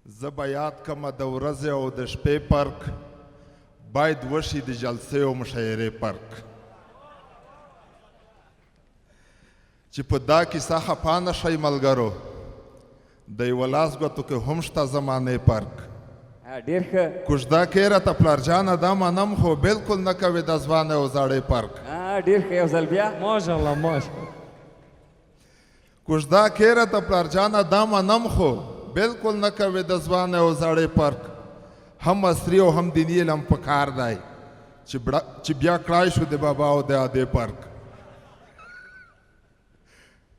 زه به یاد کمه د ورځې او د شپې پرک، باید وشي د جلسې او مشاعرې پرک. چې په دا کیسه خفه نه شئ ملګرو، د یوه لاس ګوتو کې هم شته زمانې پرک. ډېر ښه. کوژده کې راته پلار جانه دا منم، خو بالکل نه کوي د ځوانې او زاړې پرک. ډېر ښه، یو ځل بیا. ماشاءالله ماشاءالله. کوژده کې راته پلار جانه دا منم، خو بالکل نه کوي د ځوانې او زاړې پرک. هم عصري او هم دیني علم په کار دی، چې بیا کړای شو د بابا او د ادې پرک.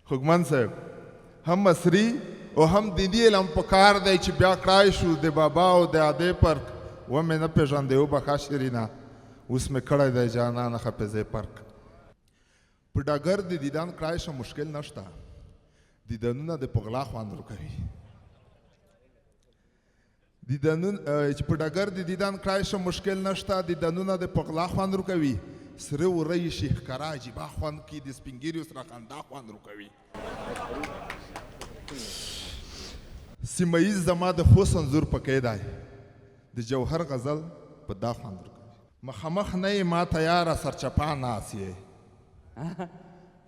خوږمن صاحب، هم عصري او هم دیني علم په کار دی، چې بیا کړای شو د بابا او د ادې پرک. ومې نه پېژندې، وبښه شیرینه، اوس مې کړی دی جانانه حافظې پرک. په ډګر د دیدن کړای شم مشکل نشته، دیدنونه د په غلا خوند ورکوي. دیدنون چې په ډګر د دیدن کړای شم مشکل نشته، دیدنونه د په غلا خوند ورکوي. سره ورۍ شي ښکاره عجیبه خوند کوي، د سپینږیریو سره خندا خوند ورکوي. سیمه ییز زما د خوست انځور پکې دی، د جوهر غزل په دا خوند ورکوي. مخامخ نه یې ما ته یاره سرچپا ناست یې،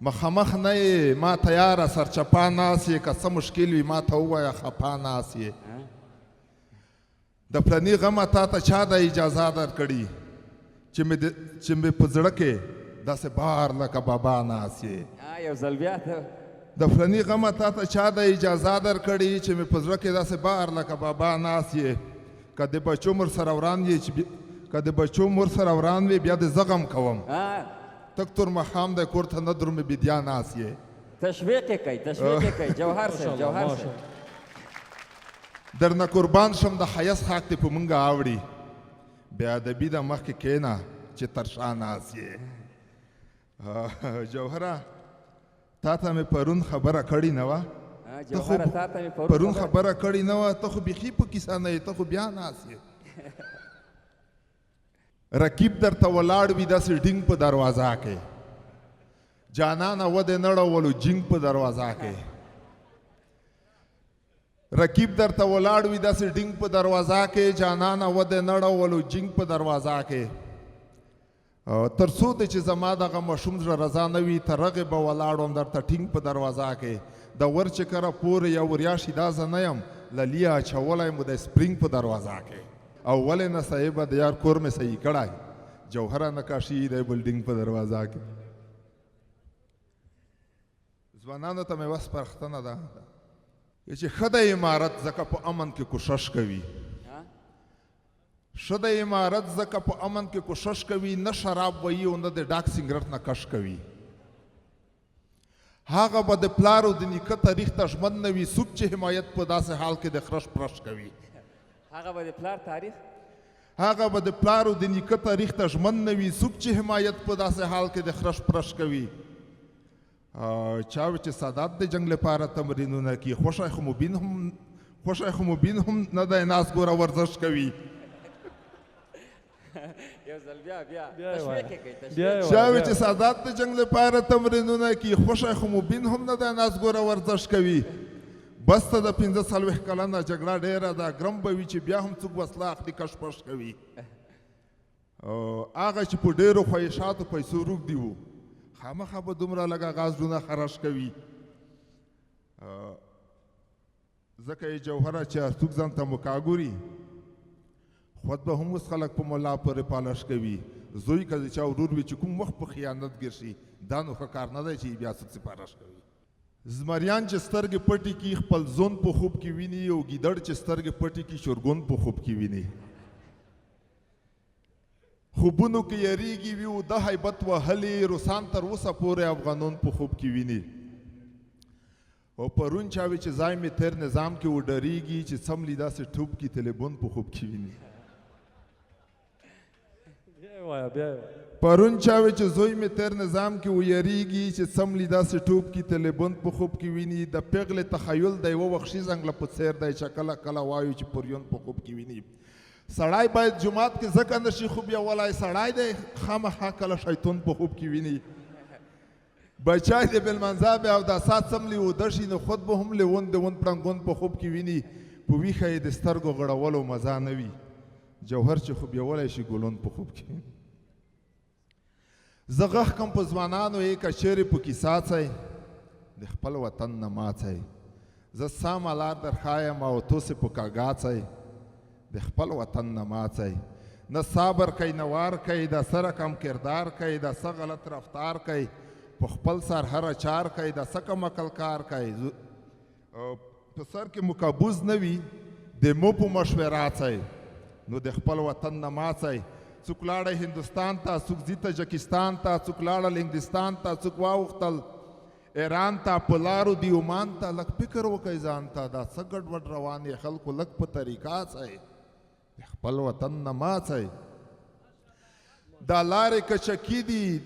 مخامخ نه یې ما ته یاره سرچپا ناست یې، که څه مشکل وي ما ته ووایه خپا ناست یې. د پلني غمه تا ته چا د اجازه درکړي، چې مې په زړه کې داسې بار لکه بابا ناست یې. یو ځل بیا ته. د فلاني غمه تا ته چا د اجازه درکړي، چې مې په زړه کې داسې بار لکه بابا ناست یې. که د بچو مور سره وران یې، چې که د بچو مور سره وران وي بیا د زغم کوم، تک تور ماښام دی کور ته نه درومې بیدیا ناست یې. تشویق یې کوي، تشویق یې کوي جوهر صاحب، جوهر صاحب. درنه قربان شم د ښایست خاک دې په مونږه اوړي، بې ادبي ده مخکې کښېنه چې تر شا ناست یې. جوهره تا ته مې پرون خبره کړې نه وه، جوهره تا ته مې پرون خبره کړې نه وه، ته خو بیخي په کیسه نه یې، ته خو بیا ناست یې. رقیب درته ولاړ وي داسې ډینګ په دروازه کې، جانانه ودې نړولو جینګ په دروازه کې. رقیب درته ولاړ وي داسې ډینګ په دروازه کې، جانانه ودې نړولو جینګ په دروازه کې. تر څو دې چې زما دغه ماشوم زړه رضا نه وي، تر هغې به ولاړ وم درته ټینګ په دروازه کې. د ور چې کره پورې یا وریا شي دا زه نه یم، للیه اچولی مو دی سپرینګ په دروازه کې. او ولې نه صاحبه د یار کور مې صحیح کړی، جوهره نقاشي دی بلډینګ په دروازه کې. ځوانانو ته مې یوه سپارښتنه ده چې ښه د امارت ځکه په امن کې کوشش کوي، ښه د امارت ځکه په امن کې کوشش کوي، نه شراب وهي او نه د ډاک سګرټ نه کش کوي. هغه به د پلار او د نیکه تاریخ ته ژمن نه وي، څوک چې حمایت په داسې حال کې د خرش پرش کوي. هغه به د پلار تاریخ، هغه به د پلار او د نیکه تاریخ ته ژمن نه وي، څوک چې حمایت په داسې حال کې د خرش پرش کوي. چا وی چې سادات د جنګ لپاره تمرینونه کوي، خوښی خو مبین هم، خوښی خو مبین هم نه دی ناست ګوره ورزش کوي. یو ځل بیا بیا بیا یې تشویق وایه. یې کوي، بیا تشویق. یې چا وایه، وی بیا چې سادات د جنګ لپاره تمرینونه کوي، خوښی خو مبین هم نه دی ناست ګوره ورزش کوي. بس ته د 45 کلنه جګړه ډېره ده، ګرم به وي چې بیا هم څوک وسله اخلي کش پش کوي. هغه چې په ډېرو خواهشاتو پیسو روږدي وو، خامخا به دومره لږه غازونه خرش کوي. ځکه یې جوهره چې هر څوک ځان ته مکا ګوري، خود به هم اوس خلک په ملا پورې پالش کوي. زوی که د چا ورور وي چې کوم وخت په خیانت ګیر شي، دا نو ښه کار نه دی چې بیا څوک سفارش کوي. زمریان چې سترګې پټې کړي خپل زوند په خوب کې ویني، او ګیدړ چې سترګې پټې کړي چرګون په خوب کې ویني. خوبونو کې یریږي وي او د هیبت وهلي روسان تر اوسه پورې افغانون په خوب کې ویني. او پرون چا وي چې ځای مې تېر نظام کې وډرېږي، چې څملي داسې ټوپ کې تلیبون په خوب کې ویني. بیا یې وایه، بیا یې وایه. پرون چا وي چې زوی مې تېر نظام کې ویریږي، چې څملي داسې ټوپ کې تلیبون په خوب کې ویني. د پېغلې تخیل د یوه وحشي ځنګله په څېر دی، چې کله کله وایو چې پریون په خوب کې ویني. سړی باید جومات کې ځکه نه شي خوب یولی، سړی دی خامخا کله شیطان په خوب کې ویني. بچای د بلمنځه بیا او د اسا څملي اوده شي، نو خود به هم لیون د ون پړنګون په خوب کې ویني. په ویښه یې د سترګو غړولو مزه نه وي، جوهر چې خوبیولی شي ګلون په خوب کې. زه غږ کوم په ځوانانو یې که چېرې په کیسه څئ، د خپل وطن نه ماڅئ. زه سمه لار در ښایم او تاسې په کږا څئ، د خپل وطن نه ماڅئ. نه صبر کوي نه وار کوي، دا څه رقم کردار کوي، دا څه غلط رفتار کوي، په خپل سر هره چار کوي، دا څه کم عقل کار کوي. په سر کې مو کابوز نه وي، د مو په مشوره څئ، نو د خپل وطن نه ماڅئ. څوک لاړی هندوستان ته، څوک ځي تاجکستان ته، څوک لاړل انګلستان ته، څوک واوښتل ایران ته، په لارو دی عمان ته. لږ فکر وکئ ځان ته، دا څه ګډوډ روان یې خلکو، لږ په طریقه څئ، د خپل وطن نه ماڅئ. دا لارې کچکي دي،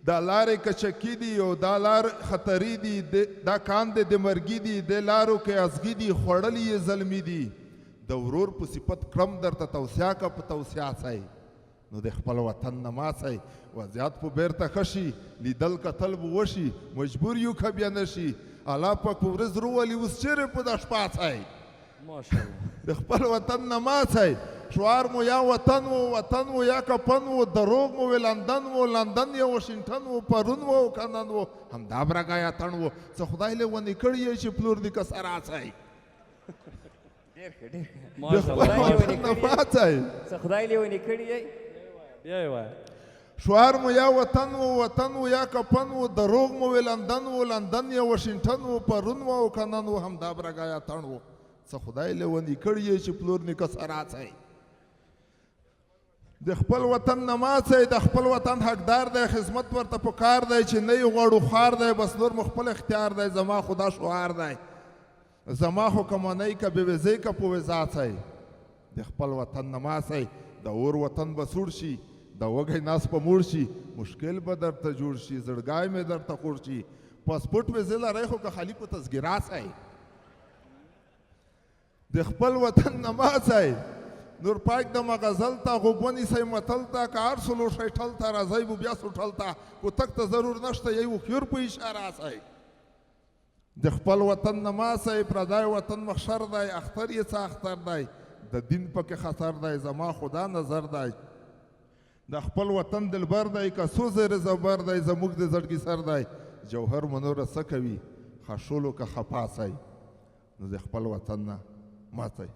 دا لارې کچکي دي او دا لار خطري دي، دا کاندې د مرګي دي، د لارو کې ازغي دي، خوړلي یې زلمي دي. د ورور په صفت کړم درته توصیه که په توصیه څئ، نو د خپل وطن نه ماڅئ. وضعیت په بیرته ښه شي، لیدل کتل به وشي، مجبور یو که بیا نه شي. الله پاک په ورځ روولي اوس چېرې په دا شپه څئ، د خپل وطن نه ماڅئ. شعار مو یا وطن و وطن و یا کفن و، دروغ مو وی لندن و، لندن یا واشنګټن و، پرون و او که نن و، همدا برګه یا تڼ و. څه خدای لیونی کړی یې چې پلور دې که سره څئ، ډېر ښه، ډېر ښه. د خپل وطن نه ماڅئ. څه خدای لیونی کړی یې؟ بیا یې وایه. شعار مو یا وطن و وطن و یا کفن و، دروغ مو وی لندن و، لندن یا واشنګټن و، پرون و او که نن و، همدا برګه یا تڼ و. څه خدای لیونی کړی یې چې پلور نیکه سره څئ، د خپل وطن نه ماڅئ. د خپل وطن حقدار دی، خدمت ورته پکار دی، چې نه یې غواړو خوار دی، بس نور مو خپل اختیار دی. زما خو دا شعار دی، زما خو که منئ که بې ویزې که په ویزا څئ، د خپل وطن نه ماڅئ. د اور وطن به سوړ شي، د وږی ناس به موړ شي، مشکل به درته جوړ شي، زړګی مې درته خوړ شي. پاسپورټ ویزې لرئ خو که خالي په تذکره څئ، د خپل وطن نه ماڅئ. نور پاک د مغزل ته غوږ ونیسئ متل ته، که هر څو لوښی ټل ته راځئ به بیا سوټل ته، کوتک ته ضرور نشته یو هوښیار په اشاره څئ، د خپل وطن نه ماڅئ. پردی وطن محشر دی، اختر یې څه اختر دی، د دین پکې خطر دی، زما خدا نظر دی. د خپل وطن دلبر دی، که څو زره زبر دی، زموږ د زړګي سر دی. جوهر مو نوره څه کوي، خښولو که خپه څئ، نو د خپل وطن نه ماڅئ.